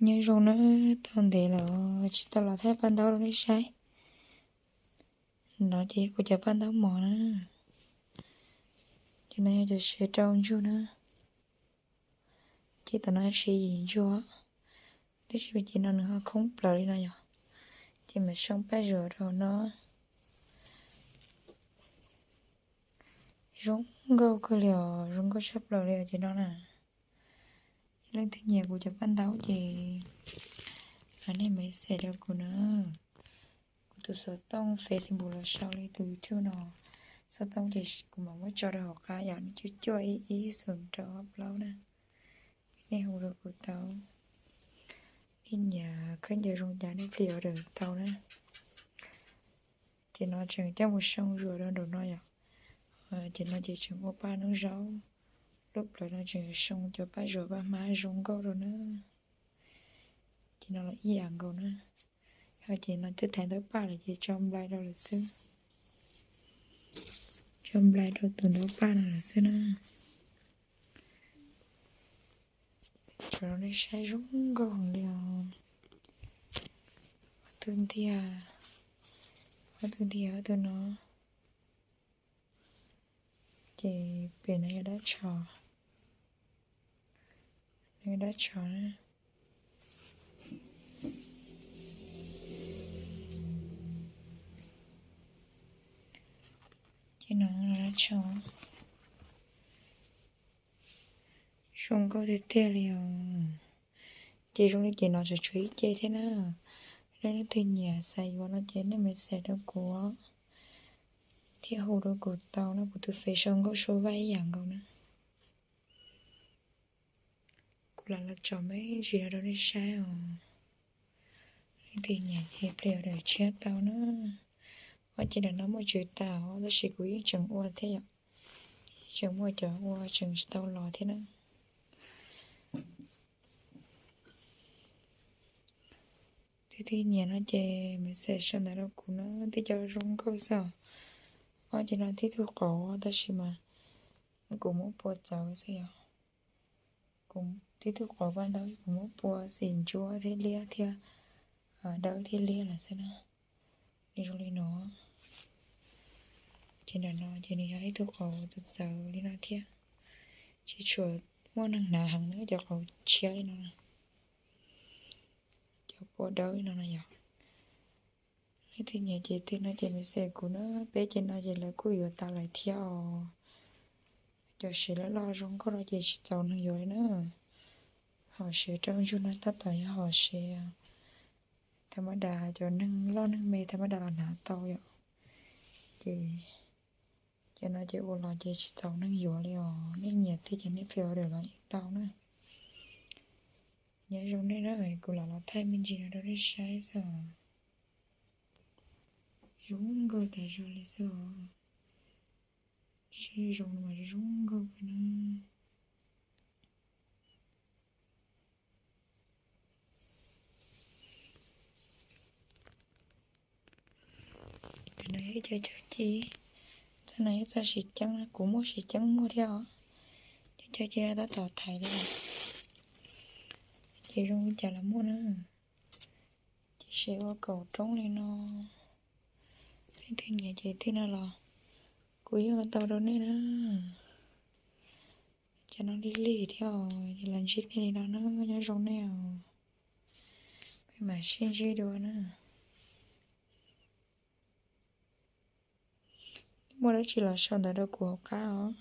Nyob zoo na, tau ntev lawm tsis tau los thaij paj ntaub rau nej saib. No ces yog kuv cov paj ntaub mos na. Cov no yog cov sev rau ntsuag na. Ces tom no sev yim ntsuag, tab sis ces no nws ho khoob plaws li no yog, ces mam soo paj zuam rau no. Zoo nkauj kawg li os, zoo nkauj tshaj plaws li os cov no na. Yog leej twg nyiam kuv cov paj ntaub ces nej message rau kuv na. Kuv tus xov tooj Facebook los sau li tus YouTube no. Xov tooj ces kuv mam muab tso rau hauv qab yom, nej cuaj cuaj ib ib xoom rau ob plaub na. Nej hu rau kuv tau. Nej nyiam khaub ncaws zoo cas nej plis order tau na. Ces no tseem coj mus soo zuam rau nraum no yom. Ces no ces tseem ua paj noob zaub. Lub plawv no tseem soo cov paj zuam paj hmab zoo nkauj rau na. Ces no los ib yam nkaus na. Ces no twb thaiv ntaub paj lawm ces tso nplai rau lawm xwb. Tso nplai rau tus ntaub paj no lawm xwb na. Tso rau nej saib zoo nkauj heev li os. Ob tug ntiag, ob tug ntiag ob tug no. Ces pem no yog dab tsho, no yog dab tsho na. Ces no dab tsho zoo nkauj tiag tiag li os. Ces zoo li ces no tseem tshuav ib ce thiab na. Leej twg nyiam xav yuav no ces nej message rau kuv thiab hu rau kuv tau no, kuv tus Facebook sau nkauj sau vaij ib yam nkaus na. Kuv lam los tsom me ntsis no rau nej saib os. Leej twg nyiam ces plis order tshiab tau na. Ob ce ntawm no muaj tswv tas os, tab sis kuv yeej tseem ua thiab yom. Yeej tseem muaj cov ua tseem tsis tau los thiab na. Leej twg nyiam no ces message sau ntawv rau kuv na, twb cov zoo nkauj xwb os. Ob ce no tib tug qauv tab sis mas kuv muab pua txawv xwb yom. Kuv tib tug qauv paj ntaub kuv muab pua xim ntsuab thiab liab thiab, dawb thiab liab lawm xwb na. Nws zoo li no. Ces ntawm no ces nws yog ib tug qauv txawv txawv li no thiab. Tsis tshua muaj neeg hnav heev na cov qauv tshiab li no. Cov pua dawb li no no yog. Leej twg nyiam ces twg no ces message kuv na, peb ces no ces lawv kuj yuav tas lawm thiab os. Cov sev loj loj zoo nkauj no ces tsis txaus neeg yuav li na. Hom sev rau ntsuag no tab tom yog hom sev tha ma das, cov neeg loj neeg me tha ma das los hnav tau yom. Ces cov no ces ua los ces tsis txaus neeg yuav li os, nej nyiam tiag ces nej plis order los yeej tau na. Nyob zoo nej na, kuv lam los thaij me ntsis no rau nej saib xwb os. Zoo nkauj tas zog li xwb os. Saib zoo no mas zoo nkauj kawg na. Cov no yog ib co caug ci, txoj no yog txoj siv ceeb na, kuv muaj siv ceeb muaj thiab os. Cov caug ci no tab tom thaiv li, ces zoo li cas los muaj na. Ces sev ua kaum roob li no. Leej twg nyiam ces tij no los kuv yeej ua tau rau nej na. Cov no lig lig thiab os, ces los ntsib nej li no na, nyob zoo nej os. Peb mam sib ntsib dua na. Muaj dab tsi los sau ntawv rau kuv hauv qab os.